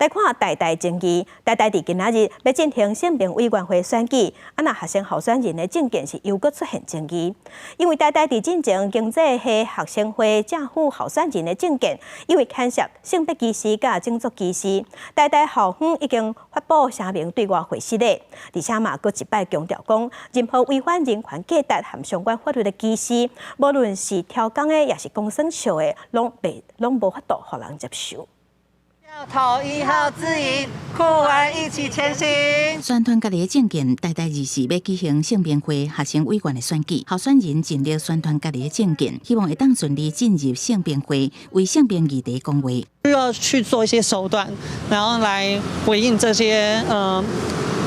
來看台大爭議，台大佇今仔日欲進行性平委員會選舉，啊若學生候選人的政見是又閣出現爭議，因為台大佇進前經濟系學生會正副候選人的政見，因為牽涉性別歧視佮種族歧視，台大校方已經發布聲明對外回釋咧，而且嘛閣一擺強調講，任何違反人權價值和相關法律的歧視，無論是刁工的，抑是講耍笑的，攏袂攏無法度予人接受。投一號指引，酷玩一起前行。宣傳家己的政見，台大24欲舉行性平會學生委員的選舉，候選人盡力宣傳家己的政見，希望會當順利進入性平會，為性平議題講話。需要去做一些手段，然後來回應這些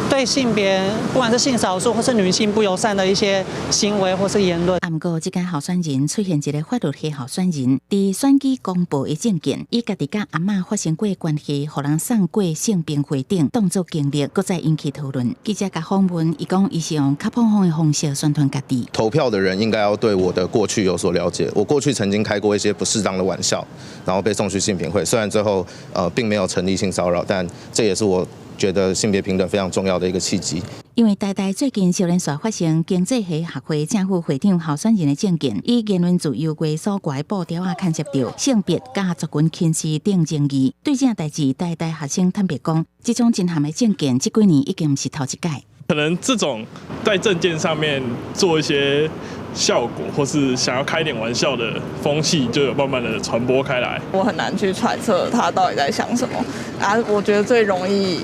對性別，不管是性少數或是女性不友善的一些行為或是言論。啊，毋過這間候選人出現一个法律系候選人，佇選舉公報的政見，伊家己佮阿嬤發生過關係，予人送過性平會頂，當作經歷，閣再引起討論。記者共訪問，伊講伊是用較膨風的方式宣傳家己。投票的人應該要對我的過去有所了解。我過去曾經開過一些不適當的玩笑，然後被送去性平會。雖然最後並沒有成立性騷擾，但這也是我覺得性別平等非常重要的一個契機。因為台大最近接連續發生經濟系學會正副會長候選人的政見，以言論自由規所掛的布條仔牽涉著性別佮族群歧視等爭議。對這代誌，台大學生坦白講，這種真譀的政見，這幾年已經毋是頭一擺。可能這種在政見上面做一些效果，或是想要開點玩笑的風氣，就有慢慢的傳播開來。我很難去揣測他到底在想什麼啊！我覺得最容易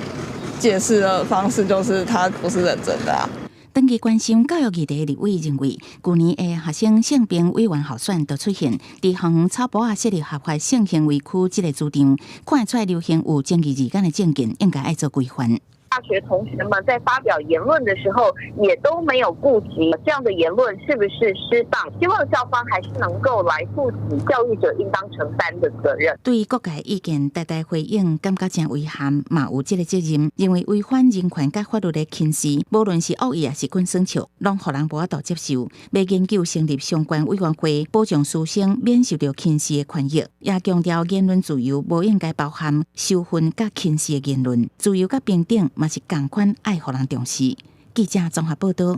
解釋的方式就是他不是認真的啊。長期關心教育議題的立委認為，舊年的學生性平委員候選就出現佇校園草埔仔設立合法性行為區這個主張，看會出來流行有爭議字眼的政見，應該愛做規範。大學同學們在發表言論的時候，也都沒有顧及這樣的言論是不是適當。希望校方還是能夠來負起教育者應當承擔的責任。對各界意見，台大回應感覺誠遺憾，嘛有這个責任，認為違反人權佮法律的歧視，無論是惡意抑是滾耍笑，攏予人無法度接受。欲研究成立相關委員會，保障師生免受著歧視的權益，也強調言論自由無應該包含仇恨佮歧視的言論，自由佮平等嘛是仝款愛予人重視。記者綜合報導。